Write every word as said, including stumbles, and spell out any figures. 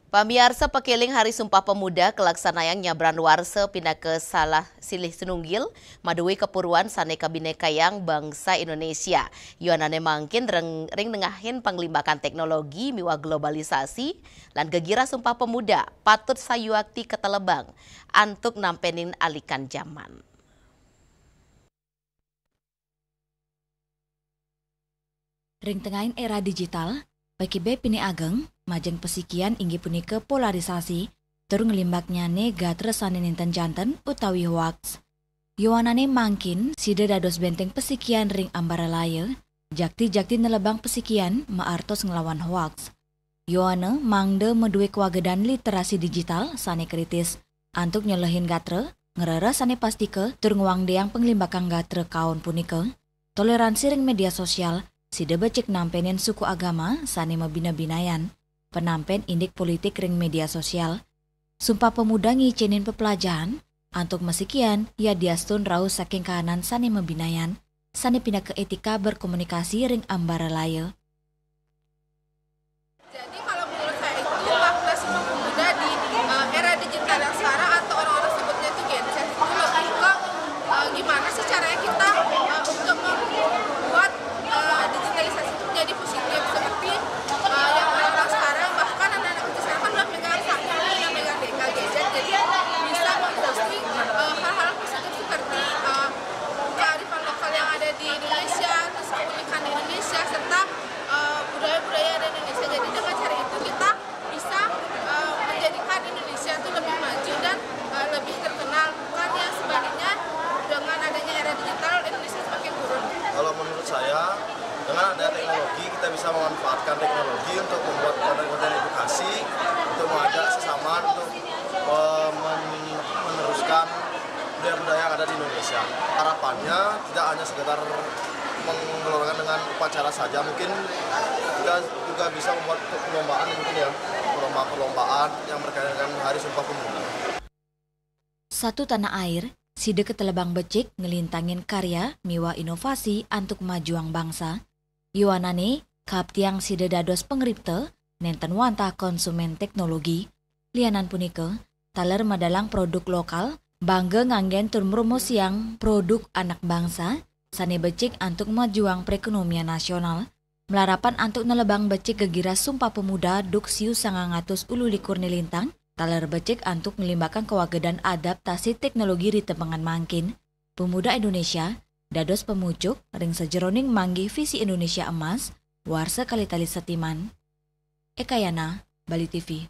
Pamiarsa, pakiling Hari Sumpah Pemuda kalaksanayang nyabran warsa pinaka salah silih sinunggil madue kapuruan sane kabinekayang bangsa Indonesia. Yowanane mangkin ring, ring nengahin panglimbakan teknologi miwah globalisasi lan gegirah Sumpah Pemuda patut sayuakti katelebang antuk nampenin alikan jaman. Ring tengahin era digital, pakibe pinih ageng majeng pasikian inggih punika polarisasi, tur nglimbaknyane gatra sane nenten janten utawi hoax. Yowanane mangkin sida dados benteng pasikian ring ambaralaya, jakti-jakti nelebang pasikian maartos nglawan hoax. Yowana mangda madue kawagedan literasi digital sane kritis antuk nyelehin gatra, ngrereh sane pastika tur ngwangdeang panglimbakang gatra kaon punika. Toleransi ring media sosial, sida becik nampenin suku agama sane mabina-binayan, penampen indik politik ring media sosial. Sumpah Pemuda ngicenin peplajahan antuk masikian yadiastun rauh saking kahanan sane mabinayan, sane pinaka etika berkomunikasi ring ambaralaya. Jadi kalau menurut saya itu makna Sumpah Pemuda di eh, era digital yang sekarang atau orang-orang sebutnya itu Gen Z itu lebih ke eh, gimana sih caranya kita eh, untuk membuat eh, digitalisasi itu menjadi positif seperti eh, yang orang-orang sekarang, bahkan anak-anak kecil sekarang kan udah megang smartphone, udah megang gadget, jadi bisa memposting eh, hal-hal positif seperti eh, kearifan lokal yang ada di Indonesia, terus keunikan Indonesia, serta eh, budaya-budaya ada di Indonesia. Jadi dengan cara itu kita bisa eh, menjadikan Indonesia itu lebih maju dan eh, lebih terkenal. Bukan yang sebaliknya, dengan adanya era digital Indonesia semakin turun. Kalau menurut saya, dengan ada teknologi, kita bisa memanfaatkan teknologi untuk membuat konten-konten edukasi, untuk mengajak sesama untuk eh, men- meneruskan budaya-budaya yang ada di Indonesia. Harapannya tidak hanya sekedar menggelorkan dengan upacara saja, mungkin kita juga bisa membuat perlombaan mungkin ya, perlombaan-perlombaan yang berkaitan dengan Hari Sumpah Pemuda. Satu tanah air, sida katelebang becik nglintangin karya miwah inovasi antuk majuang bangsa. Yowanane, kaaptiang sida dados pangripta, nenten wantah konsumen teknologi. Lianan punika, taler madalang produk lokal, bangga nganggen tur mromosiang produk anak bangsa, sane becik antuk majuang perekonomian nasional. Malarapan antuk nelebang becik gegirah Sumpah Pemuda duk siu sangang atus ulu likur ne lintang, taler becik antuk nglimbakang kawagedan adaptasi teknologi ri tepengan mangkin. Pemuda Indonesia dados pemucuk ring sajeroning manggih visi Indonesia Emas, warsa kalih tali setiman. Ekayana, Bali T V.